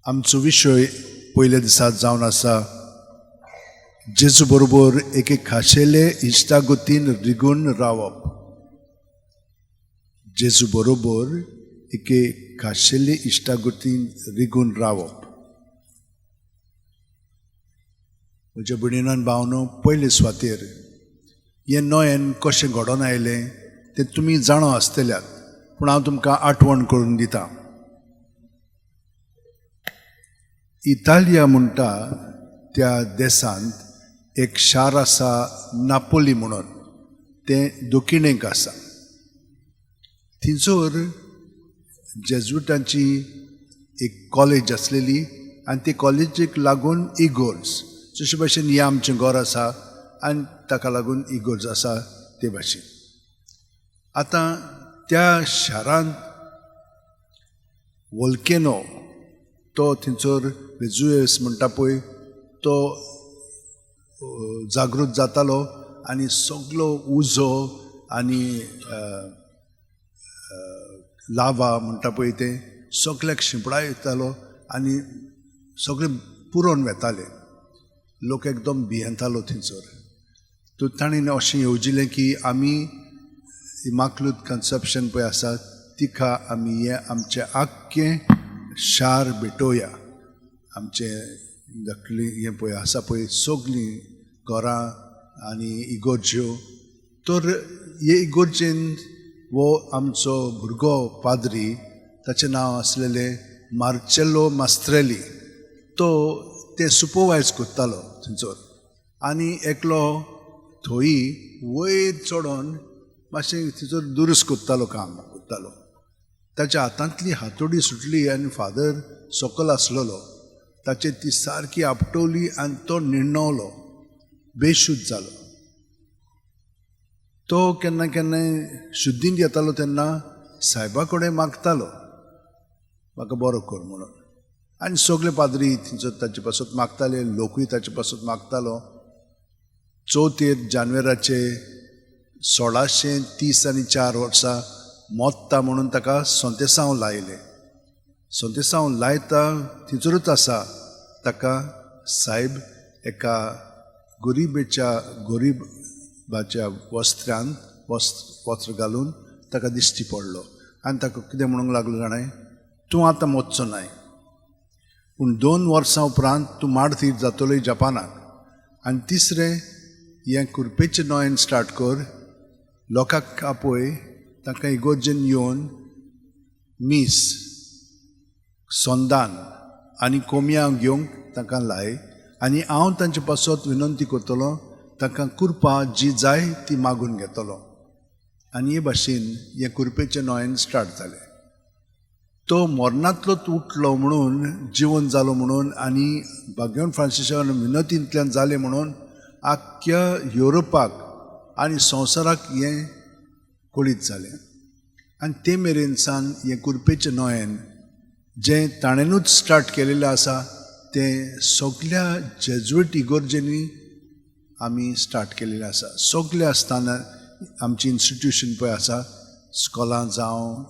आमचो विशय पयल्या दिसा जावन आसा जेजू बरोबर एके खाशेले इश्टागतीन रिगून रावप. जेजू बरोबर एके खाशेले इश्टागतीन रिगून रावप. म्हज्या भयणीन भावनो, पयले सुवातेर हें नयन कशें घडोवन आयलें तें तुमी जाणो आसतल्यात, पूण हांव तुमकां आठवण करून दितां. इतालिया म्हणटा त्या देशांत एक शार आसा नापोली म्हणून, तें दक्षिणेक आसा. थंयसर जेजुटांची एक कॉलेज आसलेली आनी ते कॉलेजीक लागून इगोर्ज, जशे भाशेन हें आमचें घर आसा आनी ताका लागून इगोर्ज आसा ते भाशेन. आतां त्या शारांत वोल्केनो तो थंयसर वेजुएस म्हणटा पळय तो जागृत जातालो आनी सगलो उजो आनी लावा म्हणटा पळय तें सगल्याक शिंपडायतालो आनी सगळें पुरोवन वेताले. लोक एकदम भियेतालो थंयसर. तर ताणें अशें येवजिलें की आमी इमाकुलेट कन्सेप्शन पळय आसा तिका आमी हें आमचें आख्खें शार भेटोवया. आमचें धाकली हें पळय आसा पळय सगळीं घरां आनी इगोर्ज्यो, तर हे इगोर्जेन वो आमचो भुरगो पाद्री, ताचें नांव आसलेलें मार्चेलो मास्त्रेली, तो तें सुपरवायज करतालो थंयसर. आनी एकलो थंय वयर चडोन मातशें थंयसर दुरुस्त करतालो, काम करतालो. ताच्या हातांतली हातोडी सुटली आनी फादर सकल आसलेलो, ताचेर ती सारकी आपटवली आनी तो निर्णवलो, बेशुद्ध जालो. तो केन्ना केन्नाय शुद्धीन येतालो तेन्ना सायबा कडेन मागतालो म्हाका बरो कर म्हणून. आनी सगळे पाद्री थंयसर ताचे पासत मागताले, लोकूय ताचे पासत मागतालो. 4 जानेवाराचे 1634 वर्सा मोत्ता म्हणून ताका सोंतेसांव लायलें. सोंतेसांव लायता थंयसरूच आसा ताका सायब एका गरिबेच्या गरिबाच्या वस्त्रान वस्त्र घालून ताका दिश्टी पडलो आनी ताका कितें म्हणूंक लागलो जाणां, तूं आतां मरचो नाय, पूण 2 वर्सां उपरांत तूं मार्तीर जातलोय जपानाक. आनी तिसरें हें कुरपेचें नयन स्टार्ट कर, लोकांक आपय, तांकां इगोर्जेन येवन मीस संदान आनी कोमयां घेवंक तांकां लाय आनी हांव तांचे पासत विनंती करतलो, तांकां कुरपा जी जाय ती मागून घेतलो. आनी हे भाशेन हें कुरपेचें नयन स्टार्ट जालें. तो मरणांतलोच उठलो म्हणून, जिवन जालो म्हणून आनी भाग्यवंत फ्रांसिसान विनंतींतल्यान जालें म्हणून आख्ख्या युरोपाक आनी संवसाराक हें कळीत जालें. आनी ते मेरेन सान हें कुरपेचें नयन जें ताणेनूच स्टार्ट केलेलें आसा तें सगल्या जेजुईट इगोर्जेंनी आमी स्टार्ट केलेलें आसा. सगल्या आसतना आमची इन्स्टिट्यूशन पळय आसा, स्कॉलां जावं,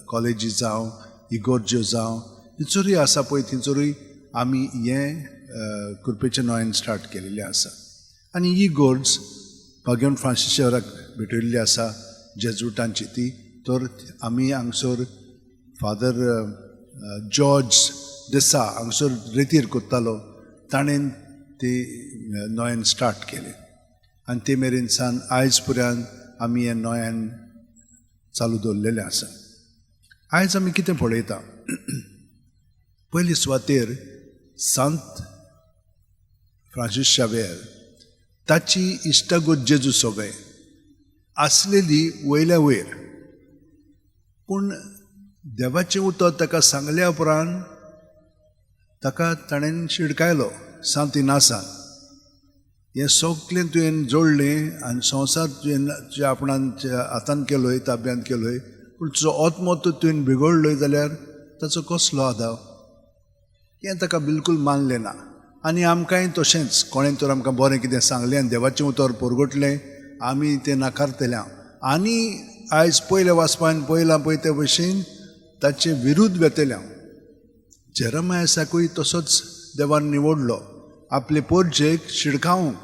कॉलेजी जावं, इगोर्ज्यो जावं, थंयसरूय आसा पळय थंयसरूय आमी हें कुरपेचें नयन स्टार्ट केलेलें आसा. आनी ही इगोर्ज भाग्यवंत फ्रांसीस शहराक भेटयल्ली आसा जेजुटांची ती. तर आमी हांगसर फादर जॉर्ज देसा हांगसर रेतीर करतालो, ताणें ती नयन स्टार्ट केलें आनी ते मेरेन सान आयज पर्यंत आमी हें नयन चालू दवरलेलें आसा. आयज आमी कितें पळयता, पयली सुवातेर सांत फ्रांसीस शावेर ताची इश्टागत जेजू सगळें आसलेली वयल्या वयर, पूण देवाचें उतर ताका सांगल्या उपरांत ताका ताणें शिडकायलो सांत इनासान, हें सगळें तुवें जोडलें आनी संवसार तुवें तुज्या आपणान हातान केलोय, ताब्यांत केलोय, पूण तुजो आत्मो तर तुवें बिगडलोय जाल्यार ताचो कसलो आदाव. हें ताका बिलकूल मानलें ना. आनी आमकांय तशेंच कोणें तर आमकां बरें कितें सांगलें आनी देवाचें उतर परगटलें, आमी तें नाकारतले. आनी आयज पयल्या वाचपान पळयलां पळय ते भशेन ताचे विरुद्ध वेतले. जेरमायसाकूय तसोच देवान निवडलो आपले पोरजेक शिडकावंक.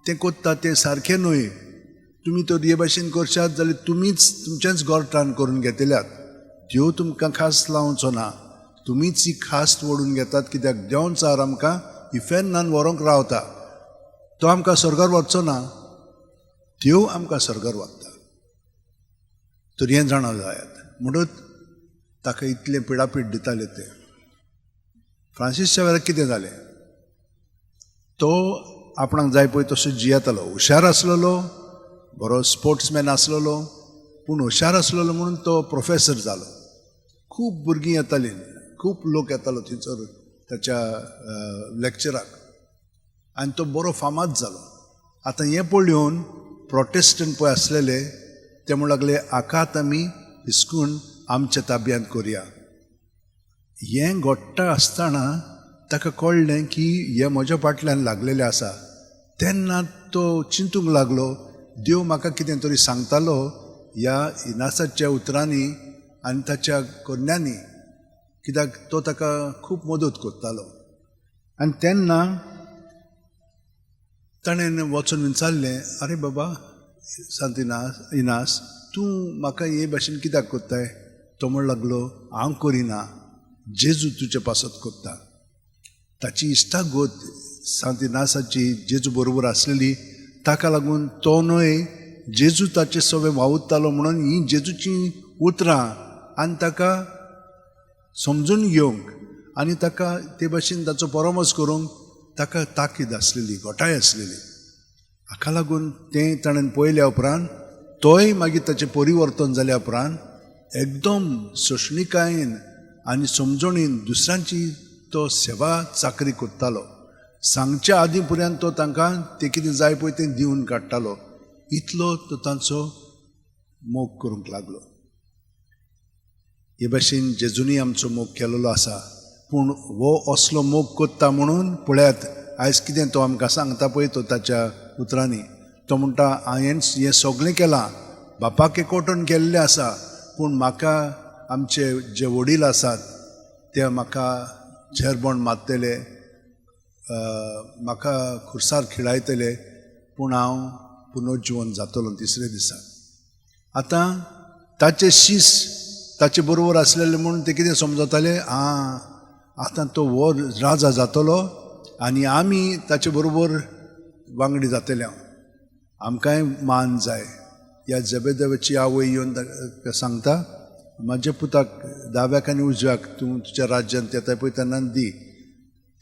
तें कोत्ता तें सारकें न्हय, तुमी तर हे भाशेन करशात जाल्यार तुमीच तुमचेंच गोरठान करून घेतल्यात. देव तुमकां खास लावचो ना, तुमीच ही खास ओडून घेतात. कित्याक देंवचार आमकां इफेर्नान व्हरोंक रावता, तो आमकां स्वर्गार वचचो ना, देव आमकां स्वर्गार व्हरता. तर हें जाणा जायात. म्हणून ताका इतलें पिडापीड दिताले ते. फ्रांसीस शावेराक कितें जालें, तो आपणाक जाय पळय तसो जियेतालो. हुशार आसलेलो, बरो स्पोर्ट्समॅन आसलेलो, पूण हुशार आसलेलो म्हणून तो प्रोफेसर जालो. खूब भुरगीं येतालीं, खूब लोक येतालो थंयसर ताच्या लॅक्चराक आनी तो बरो फामाद जालो. आतां हें पळोवन प्रोटेस्टंट पळय आसलेले ते म्हणूंक लागले, हाकात आमी हिसकून आमच्या ताब्यांत करया. हें घडटा आसतना ताका कळ्ळें की हें म्हज्या फाटल्यान लागलेलें आसा. तेन्ना तो चिंतूंक लागलो, देव म्हाका कितें तरी सांगतालो ह्या इनासाच्या उतरांनी आनी ताच्या करण्यांनी, कित्याक तो ताका खूब मदत करतालो. आनी तेन्ना ताणें वचून विचारलें, आरे बाबा सांत इनास, तूं म्हाका हे भाशेन कित्याक करताय? तो म्हण लागलो, हांव करिना, जेजू तुजे पासत करता. ताची इश्टागत सांत इनासाची जेजू बरोबर आसलेली, ताका लागून तो न्हय जेजू ताचे सगळें वावुरतालो म्हणून हीं जेजूचीं उतरां आनी ताका समजून घेवंक आनी ताका ते भाशेन ताचो परामर्श करूंक ताका ताकीद आसलेली, घटाय आसलेली. हाका लागून तें ताणें पळयल्या उपरांत तोय मागीर ताचें परिवर्तन जाल्या उपरांत एकदम सोंसणिकायेन आनी समजणीन दुसऱ्यांची तो सेवा चाकरी करतालो. सांगच्या आदीं पर्यंत तो तांकां तें कितें जाय पळय तें दिवन काडटालो. इतलो तो तांचो मोग करूंक लागलो. हे भाशेन जेजूनी आमचो मोग केलेलो आसा, पूण हो असलो मोग करता म्हणून पळयात आयज कितें तो आमकां सांगता पळय तो ताच्या उतरांनी. तो म्हणटा, हांवें हें सगळें केलां, बापाक एकवटून केल्लें आसा, पूण म्हाका आमचे जे वडील आसात ते म्हाका झेरबोंड मारतले, म्हाका खुर्सार खिळायतले, पूण हांव पुनर्जिवन जातलो तिसरे दिसा. आतां ताचे शीस ताचे बरोबर आसलेले म्हूण ते कितें समजताले, आं आतां तो हो राजा जातलो आनी आमी ताचे बरोबर वांगडी जातले, आमकांय मान जाय. ह्या जबेदेवाची आवय येवन ताका सांगता, म्हाज्या पुताक दाव्याक आनी उजव्याक तूं तुज्या राज्यांत येता पळय तेन्ना दी.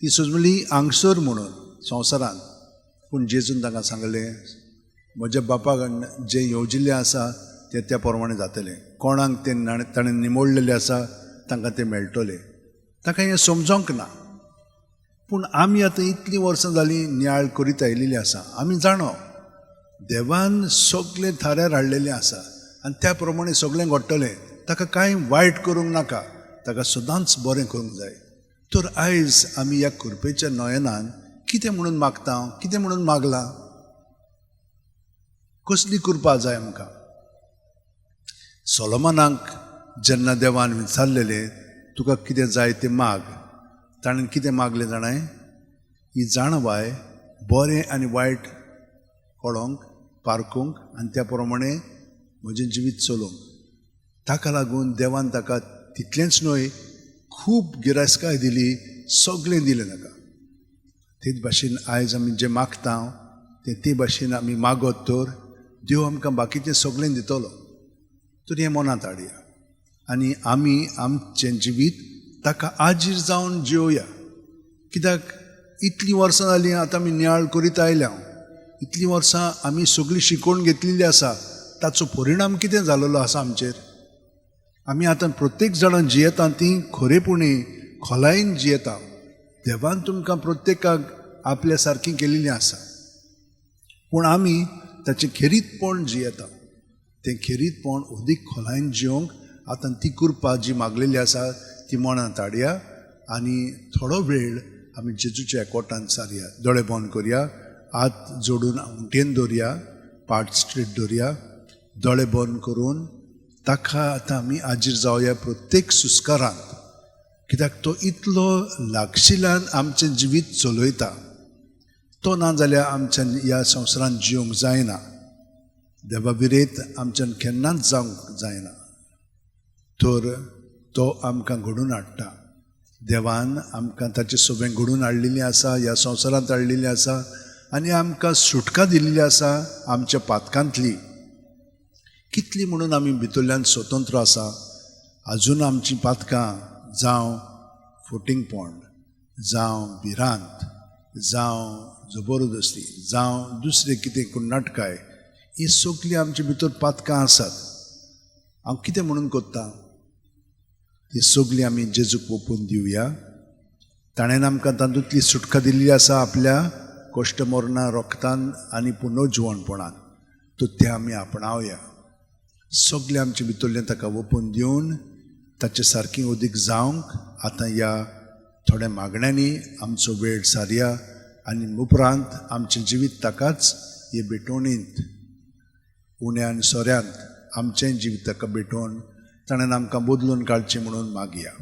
ती सजमली हांगसर म्हणून संवसारांत, पूण जेजून तांकां सांगलें, म्हज्या बापाक जें येवजिल्लें आसा तें त्या प्रमाणें जातलें. कोणाक तें ताणें निमोडलेलें आसा तांकां तें मेळटलें. ताका हें समजोंक ना, पूण आमी आतां इतलीं वर्सां जालीं नियाळ करीत आयिल्लीं आसा. आमी जाणो देवान सगळें थाऱ्यार हाडलेलें आसा आनी त्या प्रमाणें सगळें घडटलें. ताका कांय वायट करूंक नाका, ताका सदांच बरें करूंक जाय. तर आयज आमी ह्या कृपेच्या नयनान कितें म्हणून मागता, कितें म्हणून मागलां, कसली कृपा जाय आमकां? सोलोमनाक जेन्ना देवान विचारलेलें तुका कितें जाय तें माग, ताणें कितें मागलें जाणाय? ही जाणवाय बरें आनी वायट कळोंक, पारखूंक आनी त्या प्रमाणें म्हजें जिवीत चलोवंक. ताका लागून देवान ताका तितलेंच न्हय खूब गिरायस्काय दिली, सगळें दिलें ताका. तेच भाशेन आयज आमी जें मागता तें ते भाशेन आमी मागत तर देव आमकां बाकीचें सगळें दितलो. तर हें मनांत हाडया आनी आमी आमचें जिवीत ताका आजीर जावन जियोया. कित्याक इतलीं वर्सां जालीं आतां आमी नियाळ करीत आयल्या, इतलीं वर्सां आमी सगळीं शिकोवन घेतलेली आसा, ताचो परिणाम कितें जालेलो आसा आमचेर? आमी आतां प्रत्येक जाणां जियेता तीं खरेपणी खोलायेन जियेता. देवान तुमकां प्रत्येकाक आपल्या सारकी केलेली आसा, पूण आमी ताचें खेरीतपण जियेता. तें खेरीतपण अदीक खोलायेन जियोंक आतां ती कृपा जी मागलेली आसा ती मनांत हाडया आनी थोडो वेळ आमी जेजूच्या एकवटान सारया. दोळे बंद करया, हात जोडून उंटेन दवरया, पाट स्ट्रेट दवरया, दोळे बंद करून ताका आतां आमी आजीर जावया. प्रत्येक सुस्कारांत कित्याक तो इतलो लागशिल्यान आमचें जिवीत चलयता. तो ना जाल्यार आमच्यान ह्या संवसारांत जिवंक जायना. देवा विरेत आमच्यान केन्नाच जावंक जायना. तर तो आमकां घडोवन हाडटा. देवान आमकां ताचें सगळें घडोवन हाडलेलें आसा, ह्या संवसारांत हाडलेलें आसा आनी आमकां सुटका दिल्ली आसा आमच्या पातकांतली. कितली म्हणून आमी भितरल्यान स्वतंत्र आसा, आजून आमचीं पातकां जावं फटींगपण, जावं भिरांत, जावं जबरदस्ती, जावं दुसरें कितें कुन्नाटकाय, हीं सगलीं आमचे भितर पातकां आसात. हांव कितें म्हणून कोत्ता, ती सगलीं आमी जेजूक ओपून दिवया. ताणें आमकां तातूंतली सुटका दिल्ली आसा आपल्या कश्ट मरणा रोगतान आनी पुनर्जिवणपणान. तर तें आमी आपणावया. सगलें आमचे भितरलें ताका ओपून दिवन ताचे सारकी उदीक जावंक आतां ह्या थोड्या मागण्यांनी आमचो वेळ सारया आनी उपरांत आमचें जिवीत ताकाच हे भेटवणींत उण्या आनी सोऱ्यांत आमचें जिवीत ताका भेटोवन ताणें आमकां बदलून काडचें म्हणून मागया.